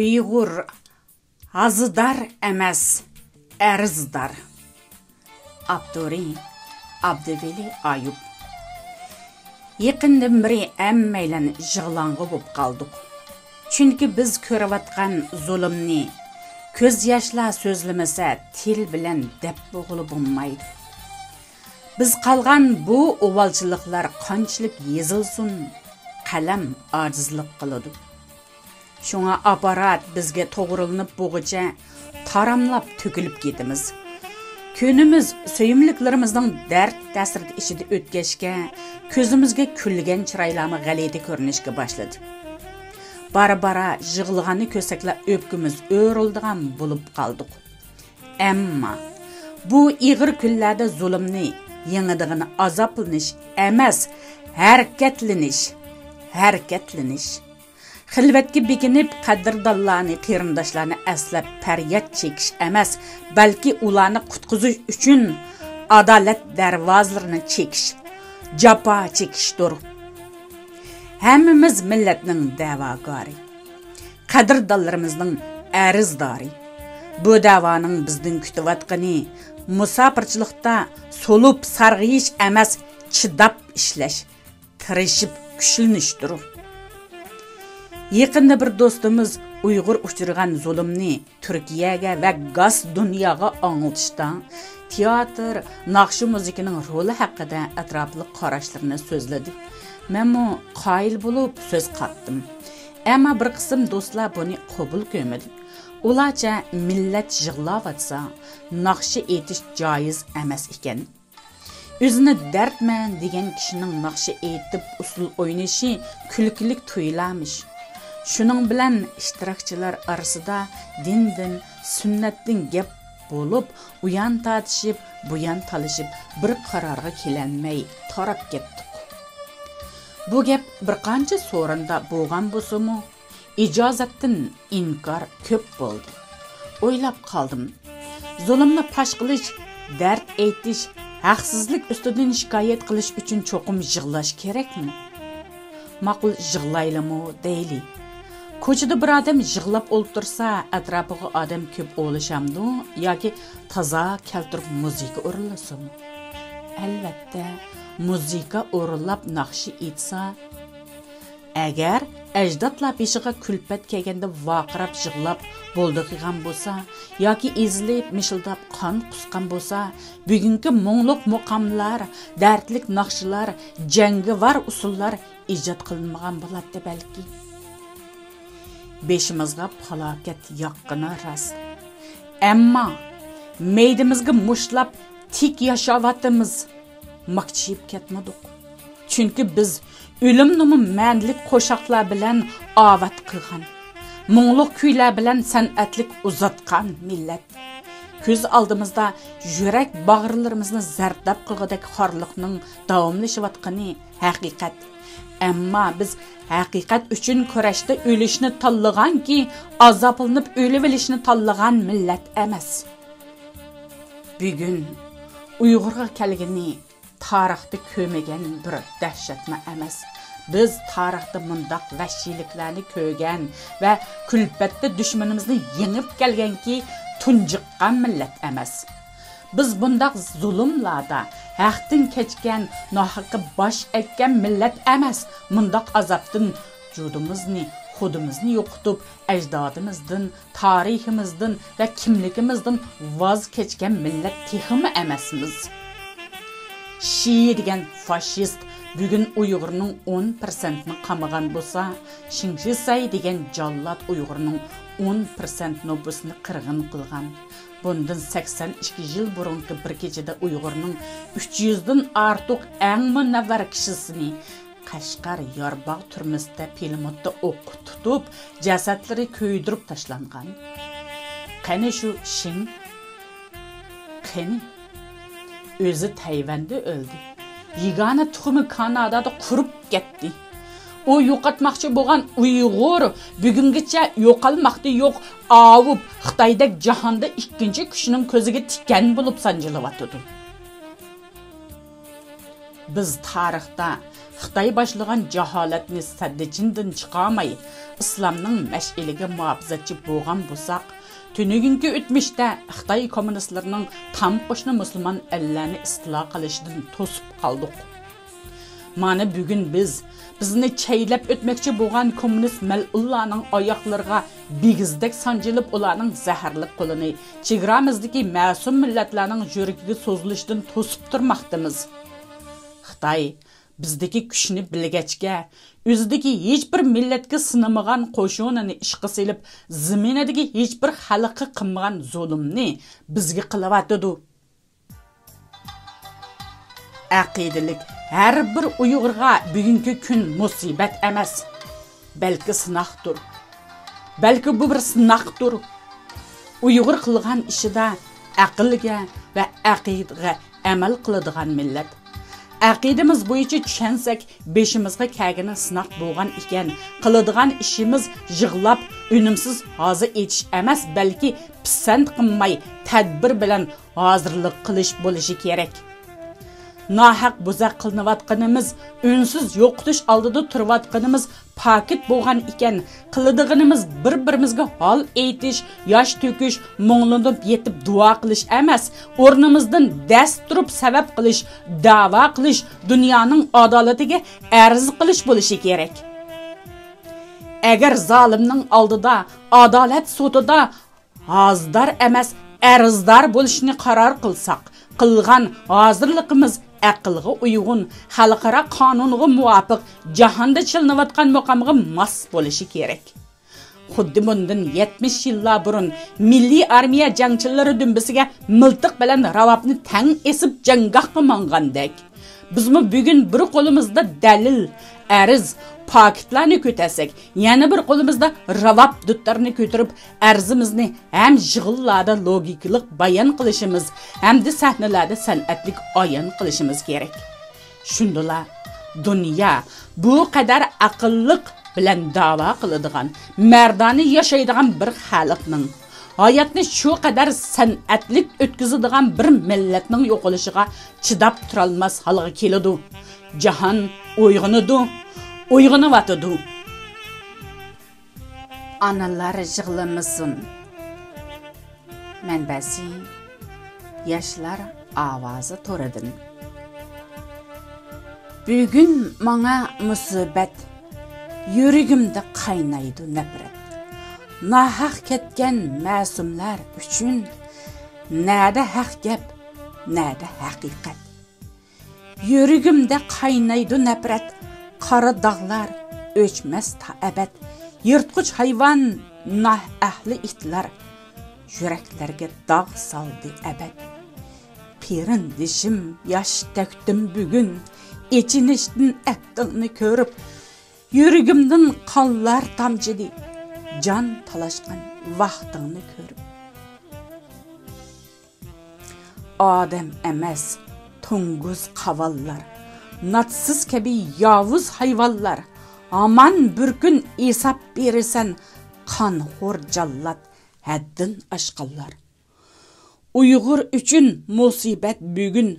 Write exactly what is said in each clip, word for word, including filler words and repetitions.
ئۇيغۇر ھازىدار ئەمەس، ئەرزدار. ئاپتورى: ئابدۇۋەلى ئايۇپ. يېقىندىن بېرى ھەممەيلەن يىغلاڭغۇ بولۇپ قالدۇق. چۈنكى بىز كۆرۈۋاتقان زۇلۇمنى كۆز ياشلا سۆزلىمىسە، تىل بىلەن دەپ بولغىلى بولمايدۇ. بىز قالغان بۇ ئۇۋالچىلىقلار قانچىلىك يېزىلسۇن، قەلەم ئاجىزلىق قىلىدۇ. شۇڭا ئاپپارات بىزگە توغرىلىنىپ بولغۇچە تاراملاپ تۆكۈلۈپ كېتىمىز. كۈنىمىز سۆيۈملۈكلىرىمىزنىڭ دەرد تەسىرى ئىچىدە ئۆتكەچكە، كۆزىمىزگە كۈلگەن چىرايلارمۇ غەلىتە كۆرۈنۈشكە باشلىدى. بارا-بارا يىغلىغاننى كۆرسەكلا ئۆپكىمىز ئۆرۈلىدىغان بولۇپ قالدۇق. ئەمما بۇ ئېغىر كۈنلەردە زۇلۇمنى يېڭىدىغىنى ئازابلىنىش ئەمەس، ھەرىكەتلىنىش، ھەرىكەتلىنىش. خىلۋەتكە بېكىنىپ، قەدىردانلارنى، قېرىنداشلارنى ئەسلەپ پەرياد چېكىش ئەمەس، بەلكى ئۇلارنى قۇتقۇزۇش ئۈچۈن ئادالەت دەرۋازىلىرىنى چېكىش، جاپا چېكىشتۇر. ھەممىمىز مىللەتنىڭ دەۋاگارى، قەدىردانلىرىمىزنىڭ ئەرزدارى. بۇ دەۋانىڭ بىزدىن كۈتۈۋاتقىنى مۇساپىرچىلىقتا سولۇپ سارغىيىش ئەمەس، چىداپ ئىشلەش، تىرىشىپ كۈچلىنىشتۇر. يېقىندا بىر دوستىمىز ئۇيغۇر ئۇچرىغان زۇلۇمنى تۈركىيەگە ۋە گاس دۇنياغا ئاڭلىتىشتا تىياتىر، ناخشا مۇزىكىنىڭ رولى ھەققىدە ئەتراپلىق قاراشلىرىنى سۆزلىدى. مەنمۇ قايىل بولۇپ سۆز قاتتىم. ئەمما بىر قىسىم دوستلار بۇنى قوبۇل كۆرمىدى. ئۇلارچە مىللەت يىغلاۋاتسا، ناخشا ئېيتىش جايىز ئەمەس ئىكەن. ئۆزىنى دەردمەن دېگەن كىشىنىڭ ناخشا ئېيتىپ، ئۇسسۇل ئوينىشى كۈلكىلىك تۇيۇلارمىش. شۇنىڭ بىلەن ئىشتىراكچىلار ئارىسىدا دىندىن، سۈننەتتىن گەپ بولۇپ، ئۇيان تارتىشىپ، بۇيان تالىشىپ، بىر قارارغا كېلەلمەي تاراپ كەتتۇق. بۇ گەپ بىر قانچە سورۇندا بولغان بولسىمۇ، ئىجازەتتىن ئىنكار كۆپ بولدى. ئويلاپ قالدىم. زۇلۇمنى پاش قىلىش، دەرد ئېيتىش، ھەقسىزلىك ئۈستىدىن شىكايەت قىلىش ئۈچۈن چوقۇم يىغلاش كېرەكمۇ؟ ماقۇل، يىغلايلىمۇ دەيلى. كوچىدا بىر ئادەم يىغلاپ ئولتۇرسا، ئەتراپىغا ئادەم كۆپ ئولىشامدۇ ياكى تازا كەلتۈرۈپ مۇزىكا ئورۇنلىسىمۇ؟ ئەلۋەتتە، مۇزىكا ئورۇنلاپ ناخشا ئېيتسا، ئەگەر ئەجدادلار بېشىغا كۈلپەت كەلگەندە ۋارقىراپ يىغلاپ بولدى قىلغان بولسا ياكى ئېزىلىپ، مىشىلداپ قان قۇسقان بولسا، بۈگۈنكى مۇڭلۇق مۇقاملار، دەردلىك ناخشىلار، جەڭگىۋار ئۇسسۇللار ئىجاد قىلىنمىغان بولاتتى بەلكى. بېشىمىزغا پالاكەت ياغقىنى راست. ئەمما مەيدىمىزگە مۇشتلاپ تىك ياشاۋاتىمىز. ماكچىيىپ كەتمىدۇق. چۈنكى بىز ئۆلۈمنىمۇ مەنىلىك قوشاقلار بىلەن ئاۋات قىلغان، مۇڭلۇق كۈيلەر بىلەن سەنئەتلىك ئۇزاتقان مىللەت. كۆز ئالدىمىزدا يۈرەك باغرىلىرىمىزنى زەرداب قىلغۇدەك خارلىقنىڭ داۋاملىشىۋاتقىنى ھەقىقەت. ئەمما بىز ھەقىقەت ئۈچۈن كۈرەشتە ئۆلۈشنى تاللىغانكى، ئازابلىنىپ ئۆلۈۋېلىشنى تاللىغان مىللەت ئەمەس. بۈگۈن ئۇيغۇرغا كەلگىنى تارىختا كۆرمىگەن بىر دەھشەتمۇ ئەمەس. بىز تارىختا مۇنداق ۋەھشىيلىكلەرنى كۆرگەن ۋە كۈلپەتتە دۈشمىنىمىزنى يېڭىپ كەلگەنكى تۇنجۇققان مىللەت ئەمەس. بىز بۇنداق زۇلۇملاردا ھەقتىن كەچكەن، ناھەققە باش ئەگكەن مىللەت ئەمەس. مۇنداق ئازابتىن جۇدىمىزنى، خۇدىمىزنى يوقىتىپ، ئەجدادىمىزدىن، تارىخىمىزدىن ۋە كىملىكىمىزدىن ۋاز كەچكەن مىللەت تېخىمۇ ئەمەسمىز. شى دېگەن فاشىست بۈگۈن ئۇيغۇرنىڭ ئون پىرسەنتنى قامىغان بولسا، شېڭ شىسەي دېگەن جاللات ئۇيغۇرنىڭ ئون پىرسەنت نوپۇسىنى قىرغىن قىلغان. بۇندىن سەكسەن ئىككى يىل بۇرۇنقى بىر كېچىدە ئۇيغۇرنىڭ ئۈچ يۈزدىن ئارتۇق ئەڭ مۇنەۋۋەر كىشىسىنى قەشقەر يارباغ تۈرمىسىدە پىلىموتتا ئوققا تۇتۇپ، جەسەتلىرى كۆيدۈرۈپ تاشلانغان. قېنى شۇ شېڭ؟ قېنى؟ ئۆزى تەيۋەندە ئۆلدى. يېگانە تۇخۇمى كانادادا قۇرۇپ كەتتى. ئۇ يوقاتماقچى بولغان ئۇيغۇر بۈگۈنگىچە يوقالماقتا يوق، ئاۋۇپ خىتايدەك جاھاندا ئىككىنچى كۈچنىڭ كۆزىگە تىكەن بولۇپ سانجىلىۋاتىدۇ. بىز تارىختا خىتاي باشلىغان جاھالەتنى سەددىچىندىن چىقارماي، ئىسلامنىڭ مەشئىلىگە مۇھاپىزەتچى بولغان بولساق، تۈنۈگۈنكى ئۆتمۈشتە خىتاي كوممۇنىستلىرىنىڭ تام قوشنا مۇسۇلمان ئەللەرنى ئىستىلا قىلىشىدىن توسۇپ قالدۇق. مانا بۈگۈن بىز بىزنى چەيلەپ ئۆتمەكچى بولغان كوممۇنىست مەلئۇنلارنىڭ ئاياقلىرىغا بىگىزدەك سانجىلىپ، ئۇلارنىڭ زەھەرلىك قولىنى چېگرامىزدىكى مەسۇم مىللەتلەرنىڭ يۈرىكىگە سوزۇلۇشىدىن توسۇپ تۇرماقتىمىز. خىتاي بىزدىكى كۈچنى بىلگەچكە، ئۆزىدىكى ھېچبىر مىللەتكە سىنىمىغان قوشۇنىنى ئىشقا سېلىپ، زېمىنىدىكى ھېچبىر خەلققە قىلمىغان زۇلۇمنى بىزگە قىلىۋاتىدۇ. ئەقىدىلىك ھەر بىر ئۇيغۇرغا بۈگۈنكى كۈن مۇسىبەت ئەمەس، بەلكى سىناقتۇر. بەلكى بۇ بىر سىناقتۇر. ئۇيغۇر قىلغان ئىشىدا ئەقىلگە ۋە ئەقىدىگە ئەمەل قىلىدىغان مىللەت. ئەقىدىمىز بويىچە چۈشەنسەك، بېشىمىزغا كەلگىنى سىناق بولغان ئىكەن، قىلىدىغان ئىشىمىز يىغلاپ، ئۈنۈمسىز ھازا ئېيتىش ئەمەس، بەلكى پىسەنت قىلماي، تەدبىر بىلەن ھازىرلىق قىلىش بولۇشى كېرەك. ناھەق بوزەك قىلىنىۋاتقىنىمىز، ئۈنسىز يوقىتىش ئالدىدا تۇرۇۋاتقىنىمىز پاكىت بولغان ئىكەن، قىلىدىغىنىمىز بىر-بىرىمىزگە ھال ئېيتىش، ياش تۆكۈش، مۇڭلىنىپ يېتىپ دۇئا قىلىش ئەمەس، ئورنىمىزدىن دەس تۇرۇپ سەۋەب قىلىش، دەۋا قىلىش، دۇنيانىڭ ئادالىتىگە ئەرز قىلىش بولۇشى كېرەك. ئەگەر زالىمنىڭ ئالدىدا، ئادالەت سوتىدا ھازدار ئەمەس، ئەرزدار بولۇشنى قارار قىلساق، قىلغان ھازىرلىقىمىز ئەقىلگە ئۇيغۇن، خەلقئارا قانۇنغا مۇۋاپىق، جاھاندا چېلىنىۋاتقان مۇقامغا ماس بولۇشى كېرەك. خۇددى بۇندىن يەتمىش يىللار بۇرۇن مىللىي ئارمىيە جەڭچىلىرى دۈمبىسىگە مىلتىق بىلەن راۋابنى تەڭ ئېسىپ جەڭگاھقا ماڭغاندەك، بىزمۇ بۈگۈن بىر قولىمىزدا دەلىل، ئەرز، پاكىتلارنى كۆتەرسەك، يەنە بىر قولىمىزدا راۋاب دۇتارنى كۆتۈرۈپ، ئەرزىمىزنى ھەم يىغىنلاردا لوگىكىلىق بايان قىلىشىمىز ھەمدە سەھنىلەردە سەنئەتلىك ئايان قىلىشىمىز كېرەك. شۇندىلا دۇنيا بۇ قەدەر ئەقىللىق بىلەن داۋا قىلىدىغان، مەردانە ياشايدىغان بىر خەلقنىڭ، ھاياتنى شۇ قەدەر سەنئەتلىك ئۆتكۈزىدىغان بىر مىللەتنىڭ يوقىلىشىغا چىداپ تۇرالماس ھالغا كېلىدۇ. جاھان ئويغىنىدۇ، ئويغىنىۋاتىدۇ. ئانىلار يىغلىمىسۇن. مەنبەسى: ياشلار ئاۋازى تورىدىن. بۈگۈن ماڭا مۇسىبەت، يۈرىكىمدە قاينايدۇ نەپرەت. ناھەق كەتكەن مەسۇملار ئۈچۈن، نەدە ھەق گەپ، نەدە ھەقىقەت. يۈرىكىمدە قاينايدۇ نەپرەت، قارا داغلار ئۆچمەس تا ئەبەد. يىرتقۇچ ھايۋان، ناھەقلىك ئىتلار يۈرەكلەرگە داغ سالدى ئەبەد. قېرىندىشىم، ياش تۆكتۈم بۈگۈن، ئېچىنىشتىن ئەتىڭنى كۆرۈپ. يۈرىكىمدىن قانلار تامچىدى، جان تالاشقان ۋاقتىڭنى كۆرۈپ. ئادەم ئەمەس، توڭگۇز قاۋانلار، ناتسىز كەبى ياۋۇز ھايۋانلار، ھامان بىر كۈن ھېساب بېرىسەن، قانخور جاللات، ھەددىن ئاشقانلار. ئۇيغۇر ئۈچۈن مۇسىبەت بۈگۈن،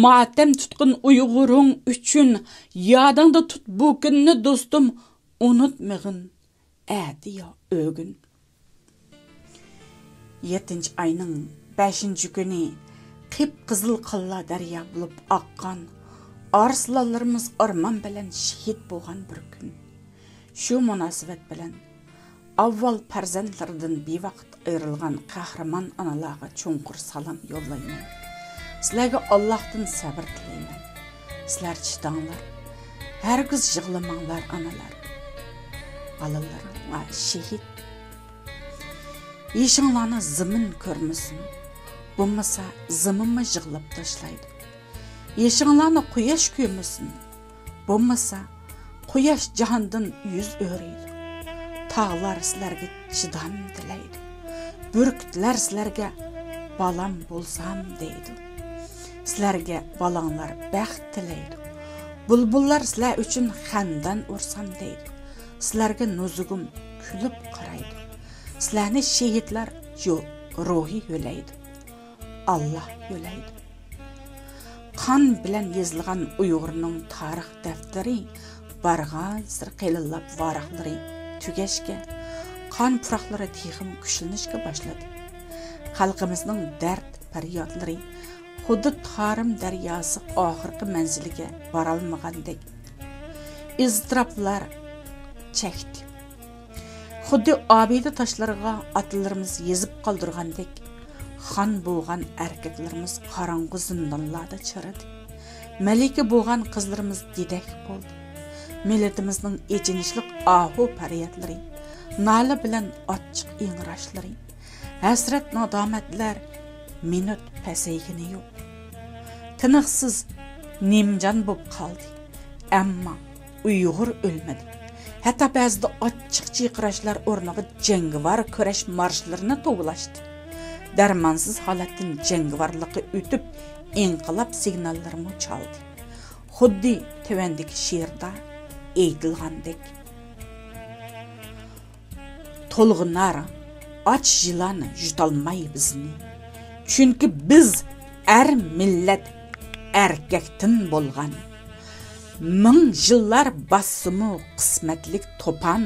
ماتەم تۇتقىن ئۇيغۇرۇڭ ئۈچۈن، يادىڭدا تۇت بۇ كۈننى دوستۇم، ئۇنتۇمىغىن ئەتە يا ئۆگۈن. يەتتىنچى ئاينىڭ بەشىنچى كۈنى قىپقىزىل قانلار دەريا بولۇپ ئاققان، ئارسلانلىرىمىز ئارمان بىلەن شېھىت بولغان بىر كۈن. شۇ مۇناسىۋەت بىلەن ئاۋۋال پەرزەنتلىرىدىن بىۋاقىت ئايرىلغان قەھرىمان ئانىلارغا چوڭقۇر سالام يوللايمەن. سىلەرگە ئاللاھتىن سەۋر تىلەيمەن. سىلەر چىداڭلار. ھەرگىز يىغلىماڭلار، ئانىلار. بالىلىرىڭلار شېھىت. يېشىڭلارنى زېمىن كۆرمىسۇن. بولمىسا، زېمىنمۇ يىغلاپ تاشلايدۇ. يېشىڭلارنى قۇياش كۆرمىسۇن. بولمىسا، قۇياش جاھاندىن يۈز ئۆرۈيدۇ. تاغلار سىلەرگە چىدام تىلەيدۇ. بۈركۈتلەر سىلەرگە بالام بولسام دەيدۇ. سىلەرگە بالاڭلار بەخت تىلەيدۇ. بۇلبۇللار سىلەر ئۈچۈن خەندان ئۇرسام دەيدۇ. سىلەرگە نۇزۇگۇم كۈلۈپ قارايدۇ. سىلەرنى شېھىتلار جو-، روھى يۆلەيدۇ. ئاللا يۆلەيدۇ. قان بىلەن يېزىلغان ئۇيغۇرنىڭ تارىخ دەپتىرى بارغانسېرى قېلىنلاپ، ۋاراقلىرى تۈگەشكە، قان پۇراقلىرى تېخىمۇ كۈچلىنىشكە باشلىدى. خەلقىمىزنىڭ دەرد-پەريادلىرى خۇددى تارىم دەرياسى ئاخىرقى مەنزىلىگە بارالمىغاندەك ئىزتىراپلار چەكتى. خۇددى ئابىدە تاشلىرىغا ئاتىلىرىمىز يېزىپ قالدۇرغاندەك، خان بولغان ئەركەكلىرىمىز قاراڭغۇ زىندانلاردا چىرىدى. مەلىكە بولغان قىزلىرىمىز دېدەك بولدى. مىللىتىمىزنىڭ ئېچىنىشلىق ئاھۇ-پەريادلىرى، نالە بىلەن ئاچچىق ئىڭراشلىرى، ھەسرەت-نادامەتلەر مىنۇت پەسەيگىنى يوق. تىنىقسىز نىمجان بولۇپ قالدى. ئەمما ئۇيغۇر ئۆلمىدى. ھەتتا بەزىدە ئاچچىق چىرقىراشلار ئورنىغا جەڭگىۋار كۈرەش مارشلىرىنى توۋلاشتى. دەرمانسىز ھالەتتىن جەڭگىۋارلىققا ئۆتۈپ، ئىنقىلاب سىگناللىرىمۇ چالدى. خۇددى تۆۋەندىكى شېئىردا ئېيتىلغاندەك، تولغىنار ئاچ يىلان يۇتالماي بىزنى. چۈنكى بىز ئەر مىللەت ئەركەكتىن بولغان. مىڭ يىللار باسسىمۇ قىسمەتلىك توپان،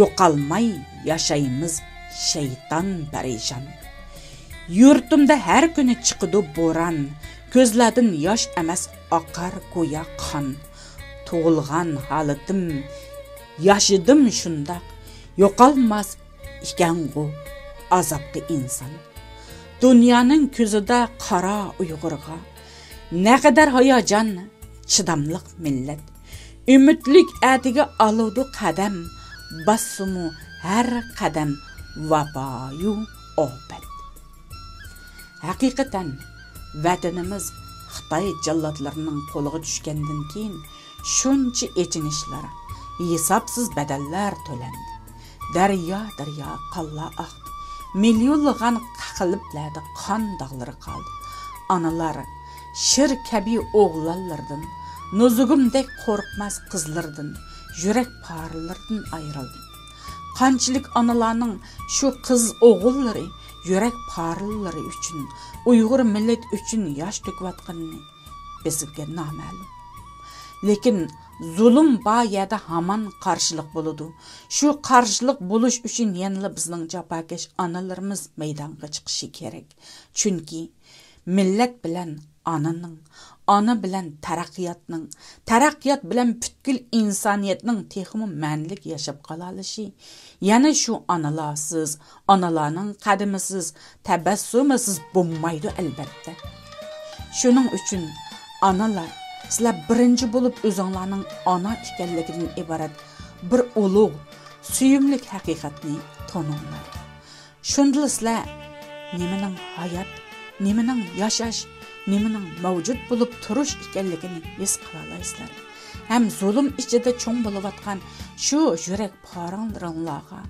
يوقالماي ياشايمىز شەيتان پەرىشان. يۇرتۇمدا ھەر كۈنى چىقىدۇ بوران، كۆزلەردىن ياش ئەمەس ئاقار گويا قان. تۇغۇلغان ھالىتىم ياشىدىم شۇنداق، يوقالماس ئىكەنغۇ ئازابقا ئىنسان. دۇنيانىڭ كۆزىدە قارا ئۇيغۇرغا، نەقەدەر ھاياجان، چىداملىق مىللەت. ئۈمىدلىك ئەتىگە ئالىدۇ قەدەم، باسسىمۇ ھەر قەدەم ۋاپايۇ ئاپەت. ھەقىقەتەن، ۋەتىنىمىز خىتاي جاللاتلىرىنىڭ قولىغا چۈشكەندىن كېيىن، شۇنچە ئېچىنىشلار، ھېسابسىز بەدەللەر تۆلەندى. دەريا-دەريا قانلار ئاقتى. مىليونلىغان قەلبلەردە قان داغلىرى قالدى. ئانىلار شىر كەبى ئوغلانلىرىدىن، نۇزۇگۇمدەك قورقماس قىزلىرىدىن، يۈرەك پارىلىرىدىن ئايرىلدى. قانچىلىك ئانىلارنىڭ شۇ قىز ئوغۇللىرى، يۈرەك پارىلىرى ئۈچۈن، ئۇيغۇر مىللىتى ئۈچۈن ياش تۆكۈۋاتقىنىنى بىزگە نامەلۇم. لېكىن زۇلۇم بار يەردە ھامان قارشىلىق بولىدۇ. شۇ قارشىلىق بولۇش ئۈچۈن يەنىلا بىزنىڭ جاپاكەش ئانىلىرىمىز مەيدانغا چىقىشى كېرەك. چۈنكى مىللەت بىلەن ئانىنىڭ، ئانا بىلەن تەرەققىياتنىڭ، تەرەققىيات بىلەن پۈتكۈل ئىنسانىيەتنىڭ تېخىمۇ مەنىلىك ياشاپ قالالىشى يەنە شۇ ئانىلارسىز، ئانىلارنىڭ قەدىمىسىز، تەبەسسۇمىسىز بولمايدۇ، ئەلۋەتتە. شۇنىڭ ئۈچۈن، ئانىلار، سىلەر بىرىنچى بولۇپ ئۆزۈڭلارنىڭ ئانا ئىكەنلىكىدىن ئىبارەت بىر ئۇلۇغ، سۆيۈملۈك ھەقىقەتنى تونۇڭلار. شۇندىلا سىلەر نېمىنىڭ ھايات، نېمىنىڭ ياشاش، نېمىنىڭ مەۋجۇت بولۇپ تۇرۇش ئىكەنلىكىنى ھېس قىلالايسىلەر. ھەم زۇلۇم ئىچىدە چوڭ بولۇۋاتقان شۇ يۈرەك پارىڭلىرىڭلارغا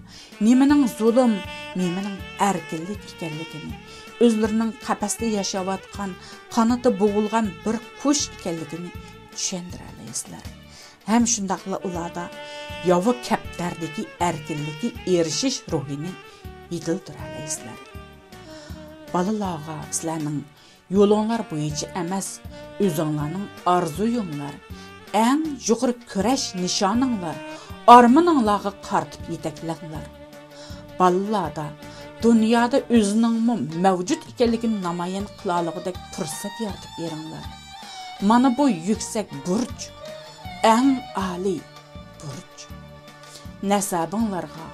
نېمىنىڭ زۇلۇم، نېمىنىڭ ئەركىنلىك ئىكەنلىكىنى، ئۆزلىرىنىڭ قەپەستە ياشاۋاتقان، قانىتى بوغۇلغان بىر قۇش ئىكەنلىكىنى چۈشەندۈرەلەيسىلەر. ھەم شۇنداقلا ئۇلاردا ياۋا كەپتەردىكى ئەركىنلىككە ئېرىشىش روھىنى يېتىلدۈرەلەيسىلەر. بالىلارغا سىلەرنىڭ يولۇڭلار بويىچە ئەمەس، ئۆزۈڭلارنىڭ ئارزۇيۇڭلار، ئەڭ يۇقىرى كۈرەش نىشانىڭلار، ئارمىنىڭلارغا قارىتىپ يېتەكلەڭلار. بالىلاردا دۇنيادا ئۆزىنىڭمۇ مەۋجۇت ئىكەنلىكىنى نامايان قىلالىغۇدەك پۇرسەت يارىتىپ بېرىڭلار. مانا بۇ يۈكسەك بۇرچ، ئەڭ ئالىي بۇرچ. نەسەبىڭلارغا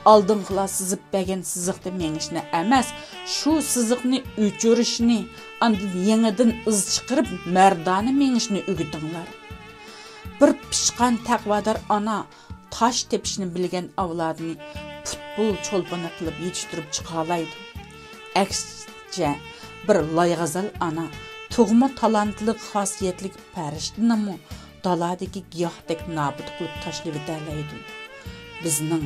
ئالدىنقىلار سىزىپ بەرگەن سىزىقتا مېڭىشنى ئەمەس، شۇ سىزىقنى ئۆچۈرۈشنى، ئاندىن يېڭىدىن ئىز چىقىرىپ مەردانە مېڭىشنى ئۆگىتىڭلار. بىر پىشقان تەقۋادار ئانا تاش تېپىشنى بىلگەن ئەۋلادىنى پۇتبول چولپىنى قىلىپ يېتىشتۈرۈپ چىقالايدۇ. ئەكسىچە، بىر لايغەزەل ئانا تۇغما تالانتلىق خاسىيەتلىك پەرىشتىنىمۇ دالادىكى گىياھتەك نابۇت قىلىپ تاشلىۋېتەلەيدۇ. بىزنىڭ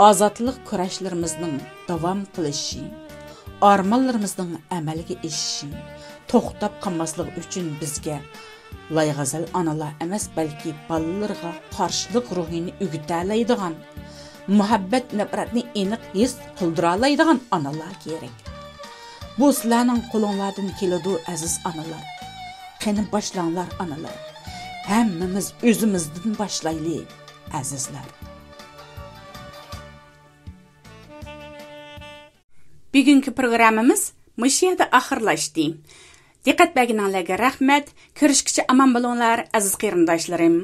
ئازادلىق كۈرەشلىرىمىزنىڭ داۋام قىلىشى، ئارمانلىرىمىزنىڭ ئەمەلگە ئېشىشى، توختاپ قالماسلىقى ئۈچۈن بىزگە لايغەزەل ئانىلار ئەمەس، بەلكى بالىلىرىغا قارشىلىق روھىنى ئۆگىتەلەيدىغان، مۇھەببەت، نەپرەتنى ئېنىق ھېس قىلدۇرالايدىغان ئانىلار كېرەك. بۇ سىلەرنىڭ قولۇڭلاردىن كېلىدۇ، ئەزىز ئانىلار. قېنى باشلاڭلار ئانىلار. ھەممىمىز ئۆزىمىزدىن باشلايلى ئەزىزلەر. بۈگۈنكى پروگراممىمىز مۇشۇ يەردە ئاخىرلاشتى. دىققەت بەرگىنىڭلارغا رەھمەت. كۆرۈشكىچە ئامان بولۇڭلار ئەزىز قېرىنداشلىرىم.